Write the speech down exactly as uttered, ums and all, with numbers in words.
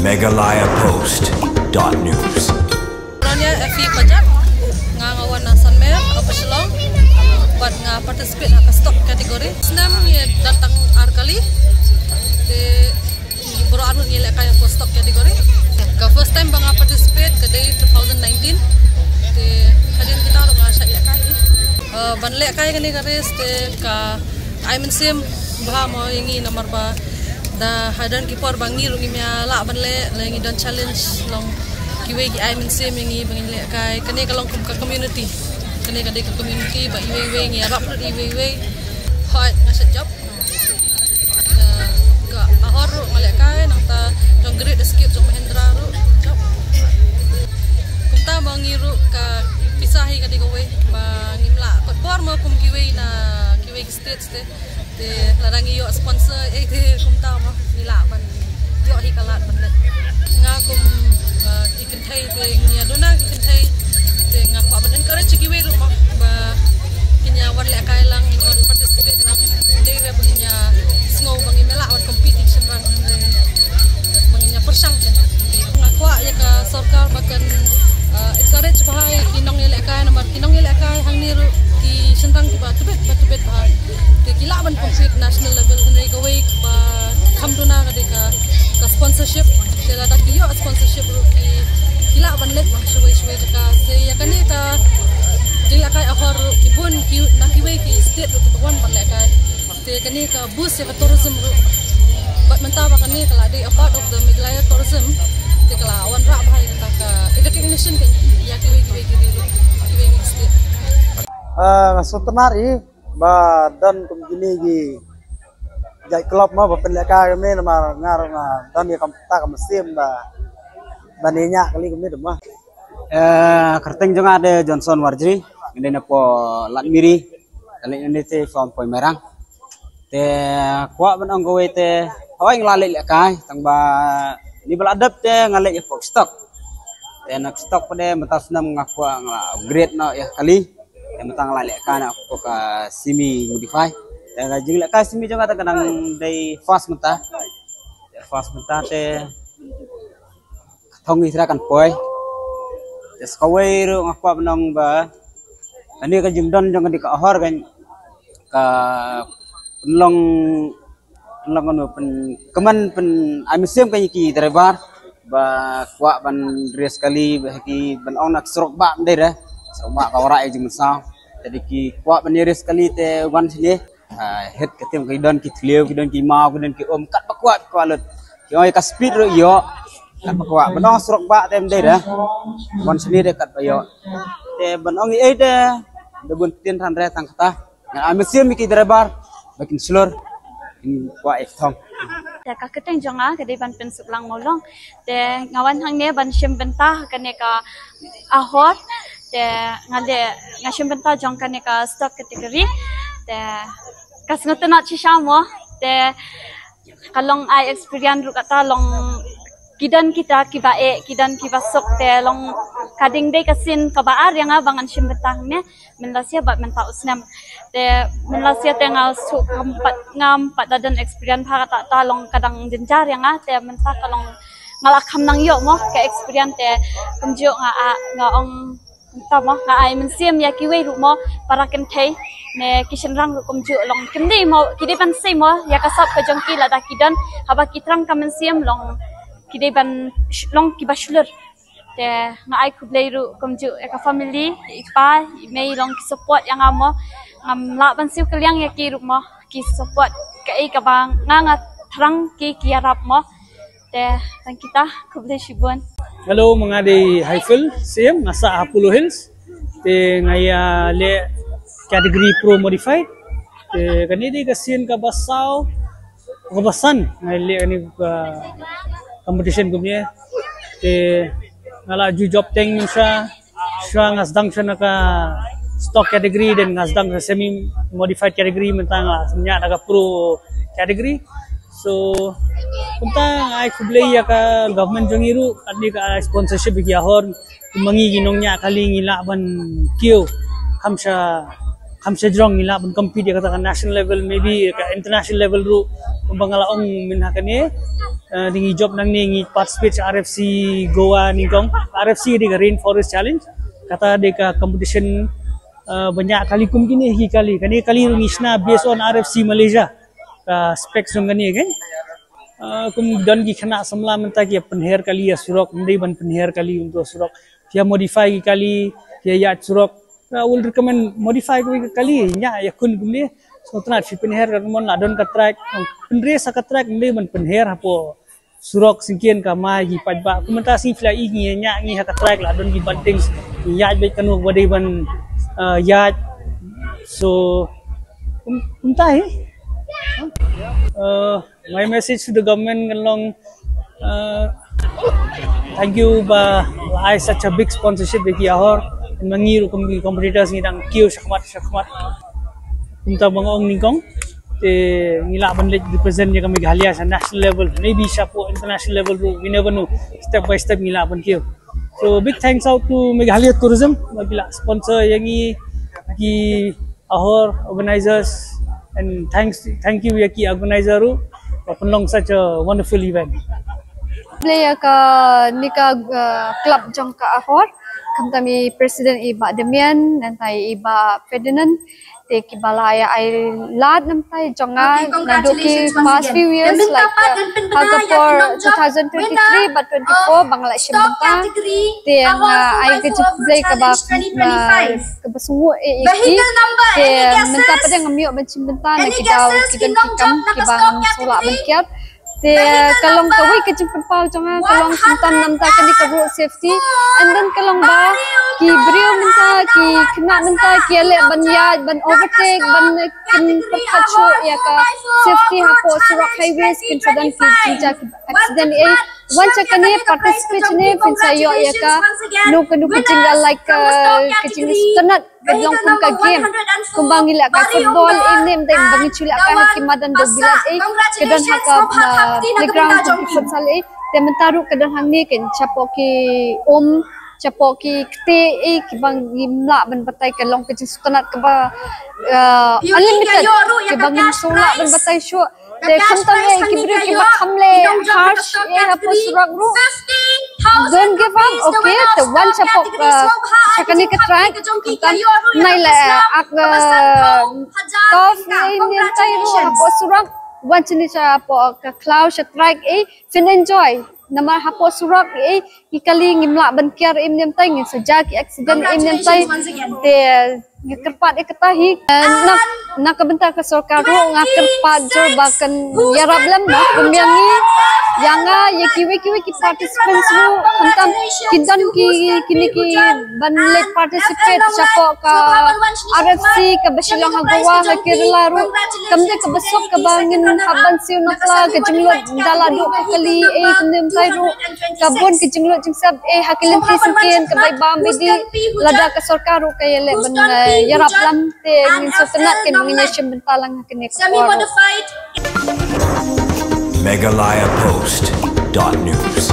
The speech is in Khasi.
Meghalaya Post dot news. Ngan ïa Effie Pajak, nga nga wan na Sanmer, Upper Shillong, bad nga participate ha ka stock category. Snem ngi don tang ar kali. Te baroh arngut ngi lehkai ha stock category. Ka first time ba nga participate ka dei two thousand nineteen. Te hadien kita ruh nga shait lehkai. Eh, ban lehkai kane ka race te ka ai mynsiem bha mo ïa ngi namar ba da hadien ki por ba ngi ruh ngim ïa lah ban leh, lada ngi don challenge long kiwei ki ai mynsiem ïa ngi ba ngin lehkai. Kane ka long kum ka community. Kane ka dei ka community ba iwei iwei ngi ïarap lut iwei iwei. Hooid, nga shait jop. Eh, ka Ahor ruh nga lehkai, nangta jong Great Escape jong Mahindra ruh jop. Kumta mo ngi ruh ka pisa hi ka dei kawei ba ngim lah kot bor mo kum kiwei na kiwei ki states te. Te lada ngi ïoh sponsor, eh, te kumta mo ngi lah ban ïoh hi ka lad ban leh. Nga kum, eh, ki kynthei te ngi ïa duna ki kynthei te nga kwah ban encourage ïa kiwei ruh mo ba kin ïa wan lehkai lang, kin wan participate lang. Dei re ba ngin ïa sngew ba ngim lah wan compete ïa ki shynrang, hynrei ba ngin ïa pyrshang te. Nga kwah ïa ka sorkar ba kan, eh, encourage bha ïa ki nongïalehkai namar ki nongïalehkai hangne ruh ki shynrang kiba tbit ba tbit bha. Te ki lah ban compete national level, hynrei kawei ba kham duna ka dei ka, ka sponsorship. Te lada ki ïoh sponsorship ruh ki, ki lah ban leit bha shawei shawei jaka. Te ïa kane ka, eh, jingïalehkai Ahor ruh ki bun ki na kiwei ki state ruh kiba wan ban lehkai. Te kane ka boost ïa ka tourism ruh. Bad mynta ba kane ka la dei a part of the Meghalaya tourism. Te ka la wanrah bha ïa kata ka recognition ka ïa kiwei kiwei ki ri ruh, kiwei kiwei ki state. Ah, nga sngewtynnat ïa ba don kum kine ki jait club mo ba pynlehkai ïa me namar nga ruh nga don ïa kata ka mynsiem ba ban ïa ñiah kali kum me mo. Eh, kyrteng jong nga dei Johnson Warjri, nga dei na poh Ladmiri, ka leit na nite from Poimerang. Te kwah ban ong kawei te, hooid nga la leit lehkai, tang ba ni ba la dep te nga leit ïa poh stock. Te na stock pat de mynta snem nga kwah nga la upgrade noh ïa kali. Te mynta nga la lehkai na poh ka semi modify. Te ka jinglehkai semi jong nga te ka dang dei first mynta. Te first mynta te ka thong Israel kan poi. Te sa kawei ruh nga kwah ban ong ba kane ka jingdon jong kane ka Ahor kan ka pynlong, pynlong kano pyn, kmen pyn ai mynsiem ka ïa ki driver ba kwah ban race kali ba ki ban ong na surok bah ndei re. Surok bah ka wanrah ïa jingmynsaw. Te ki kwah ban ïa race kali te wan shane. Ah, het ka tim ki don ki thliew, ki don ki maw, ki don ki um, kat ba kwah, kwah lut. Ki ong ïa ka speed ruh ïoh, kat ba kwah. Ban ong surok bah te ym dei re. Wan shane de kat ba ïoh. Te ban ong ïa ei de, da bun ktien than re tang kata. Nga ai mynsiem ïa ki driver ba kin shlur, kin kwah ïa ka thong. Te ka kyrteng jong nga ka dei Banpynsuklang Mawlong. Te nga wan hangne ban shim bynta ha kane ka Ahor. Te nga leh, nga shim bynta jong kane ka stock category. Te ka sngewtynnat shisha mo. Te ka long ai experience ruh kata long ki don kita kiba eh, ki don kiba suk te long ka dei ka sien kaba ar ïa nga ba ngan shim bynta hangne. Mynta sien bad mynta u snem. Te mynta sien te nga suk ngam pat, ngam pat da don experience bha kata, ta long ka dang jynjar ïa nga, te mynta ka long nga la kham nang ïoh mo ka experience te kumjuh nga, a, nga ong mynta mo nga ai mynsiem ïa kiwei ruh mo para kynthei ne ki shynrang ruh kumjuh long kim dei mo ki dei ban sei mo ïa ka sap ka jong ki lada ki don haba ki thrang ka mynsiem long ki dei ban sh-, long kiba shlur. Te nga ai khublei ruh kumjuh ïa ka family, i pa, i mei long ki support ïa nga mo. Ngam lah ban siew kylliang ïa ki ruh mo. Ki support kaei kaba nga nga thrang ki ki ïarap mo. Te tang kita khublei shibun. Hello, ma nga dei Haifil Syiem, nga sah ha Polo Hills. Te nga ïaleh category Pro Modified. Te kane dei ka sien kaba saw, kaba san nga leh kane ka competition kumne. Te nga la ju jop teng mynshwa, shwa nga sdang shwa na ka stock category, then nga sdang ka semi modified category, mynta nga la ñiah na ka pro category. So kumta nga ai khublei ïa ka government jong ngi ruh, katne ka ai sponsorship ïa ki Ahor, kumba ngi ki nongñiah kali ngi lah ban kiew kham sha kham shajrong ngi lah ban compete ïa kata ka national level, maybe ka international level ruh. Kumba nga la ong mynha kane, eh, dei ngi jop nangne, ngi participate RFC Goa nyngkong. RFC dei ka Rainforest Challenge. Kata dei ka competition, eh, ba ñiah kali kum kine hi kali. Kane kali ruh ngi shna based on RFC Malaysia. Ka specs jong kane kan. Ah, kum don ki khynnah samla mynta ki ïa pynher kali ïa surok, ym dei ban pynher kali kumto surok. Ki ïa modify ki kali, ki ïa ïaid surok. I will recommend modify kawei ka kali, ñiah ïa khun kumne. So tnat phi pynher ka mon la don ka track, pynrest ha ka track, ym dei ban pynher hapoh surok syngkien ka mai ki paidbah. Kum mynta sngi phi la i ngi ïa ñiah ngi ha ka track la don ki buntings. Ngi ïaid beit kano ba dei ban, ah, ïaid. So kum, kumta hi. Uh, my message to the government kan long, uh, thank you ba la ai such a big sponsorship ïa ki Ahor. Ma ngi ruh kum ki competitors ngi dang kiew shakhmat shakhmat. Kumta ba nga ong nyngkong, te ngi lah ban leit represent ïa ka Meghalaya sha national level, maybe shapoh international level ruh, we never know. Step by step ngi lah ban kiew. So big thanks out to Meghalaya Tourism ba ki la sponsor ïa ngi, ki Ahor organizers, and thanks, thank you ïa ki organizer ruh ba pynlong such a wonderful event. Blei ïa kane ka, uh, club jong ka Ahor, khamtam i president i Bah Damian, nangta i Bah Ferdinand, te kiba la ïa ai lad namar jong nga naduh ki past few years, like, uh, ha ka por two thousand twenty-three bad twenty-four ba nga la shim bynta. Te nga ai ka jingkhublei kaba, uh, kaba sngew eh ïa ki. Te mynta pat ngam ïoh ban shim bynta na ki daw ki don ki kam kiba ngam sngewlah ban kiar. Te ka long kawei ka jingpynpaw jong nga ka long khamtam namar kane ka road safety. And then ka long ba ki briew mynta, ki khynnah mynta ki ïaleh ban ïaid, ban overtake, ban kin pyrkhat shuh ïa ka safety hapoh surok highways, kin sa don ki jingjia ki accident eh. Wan sha kane participate ne phin sa ïoh ïa kano kano ka jingïaleh, ka jingsngewtynnat. Ka long kum ka game. Kumba ngi leh ka football, eh, ne em dei ba ngi shu leh ka ha ki madan dewbilat, eh, ka don ha ka, ah, playground kum ki futsal, eh. Te mynta ruh ka don hangne kan shapoh ki um, shapoh ki kti, eh, kiba ngim lah ban batai, ka long ka jingsngewtynnat kaba, ah, unlimited, kiba ngim shu lah ban batai shuh. Te khamtam eh ki briew kiba kham leh harsh eh hapoh surok ruh. Don't give up, okay? Te wan shapoh, uh, sha kane ka track, khamtam nai leh, uh, ak, uh, tough eh niam tai ruh hapoh surok. Wan shane shapoh ka khlaw sha track eh, phin enjoy. Namar hapoh surok eh, ki kali ngim lah ban kiar eh niam tai, ngin sa jia ki accident eh niam tai. Te nga kyrpad ïa kata hi. Eh, na, na ka bynta ka sorkar ruh nga kyrpad jur ba kan ïarap lem, na kum ïa ngi, ïa nga, ïa kiwei kiwei ki participants ruh, khamtam ki don ki, kine ki ban leit participate shapoh ka RFC kaba shong ha Goa ha Kerala ruh. Kam dei kaba suk kaba ngin hap ban siew na pla, ka jinglut da la duh ka kali, eh, kumne kumtai ruh. Ka bun ka jinglut jingsep, eh, ha ki lynti syngkien, ka bai bam bidi, lada ka sorkar ruh ka ïaleh ban, eh, ïarap lem, te ngin sngewtynnat kan ngin ïashim bynta lang ha kane ka por. Meghalaya Post dot news.